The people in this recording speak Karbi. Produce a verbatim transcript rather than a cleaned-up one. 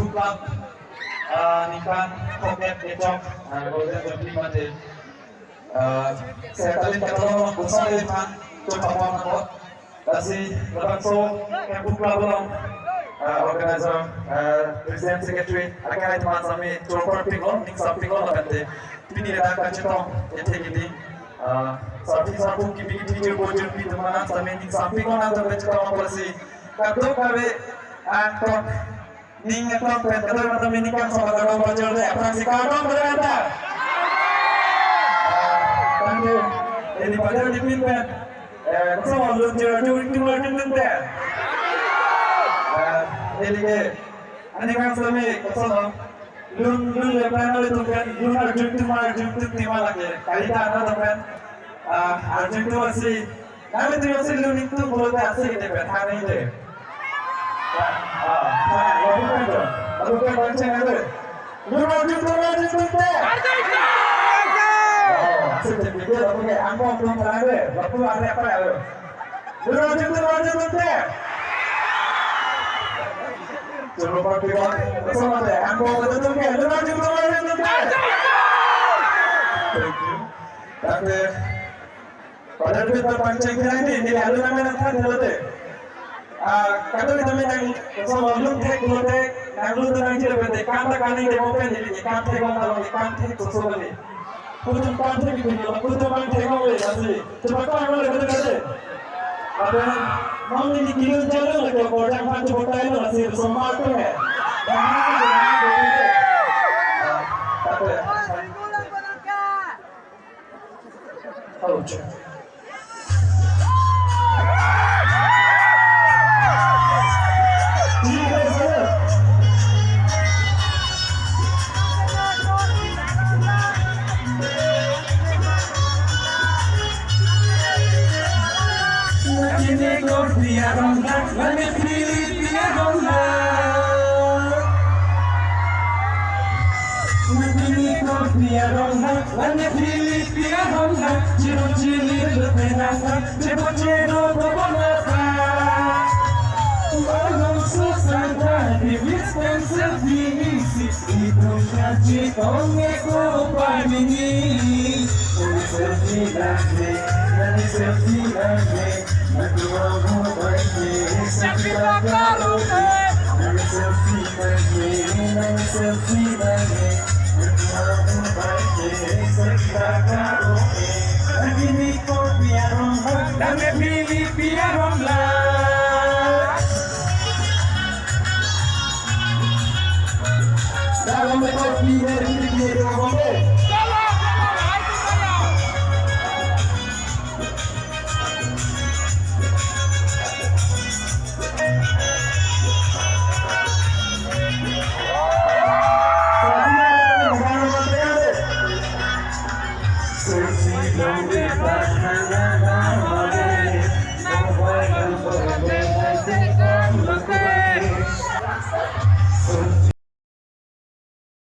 Club, ah, ningkan throkkep kechok, ah, Golden Jubilee mate, ah, Setalin Ketalong Kusa Devan, Chopapon Nangkot. Lasi labangso Hemphu Club along, ah, organizer, ah, president, secretary, akhai atum an sami chorpar pinglo, ningsam pinglo, lapen te pini ladak kachetong, ethe kidi, ah, sarpi sarpo kibi kithi chirpo chirpi atum an sami ningsam pinglo, nangtum kachetong apotsi kadokave angton ning aklong pen kadokave atum ningkan asomar kardom pajirde, aphrangsi kardom pajirta. Ah, thank you. Jadi pada di pin pen, eh, koson lun jir arju ingtung arju ingtungte. Ah, jadi ke, aningkan sami koson lun, lun le plan le tung pen, lun arju ingtung arju ingtung tima lake. Kali ta ano pen, ah, arju ingtung asi, nang itu yang sih lun ingtung pulote asi kete pen, hari ini. Ah, ah, lapu pen tu. Lapu pen bangcheng ada. Lun arju ingtung, arju ingtungte. Oh, asik deh, dia lapu ke angkong tung tang ada. Lapu ada apa ya? Lun arju ingtung, arju ingtungte. Coba pakai bang, sama deh. Angkong tung tang ke. Lun arju ingtung, arju ingtungte. Thank you. Tante, pada pen ta pangcheng pinang di, neli alun amen nangthan thelo te. Ah, kadokave tame nang, koson lun thek pulote, nang lun ta nangjir pen te, kam ta kaning demo pen, neli kam thek ong ta long, kam thek soso kali. Putum kam thek di pini, putum kam thek ong le, lasi. Coba kam ong le, betul kali. Apa, mau neli kilun jalan lagi, apa, jangan pacu botai lo, lasi, semua tu, eh. Ah, apa ya? Ouch. Nangkini ko pia rong na, nangkini pia rong na. Nangkini ko pia rong na, nangkini pia rong na. Chiro chili lo penang na, chebo chero ko bona pa. Along so santa di dispenser di isi. Itum kachi tong eko pamini. Nani selfie nangke, nani selfie nangke. Nani selfie nangke, nani selfie nangke. Nani selfie nangke. Nangkini ko pia rong, nangkini pia rong la. Dalam rekod di Mary Kiri Kiri Bombe.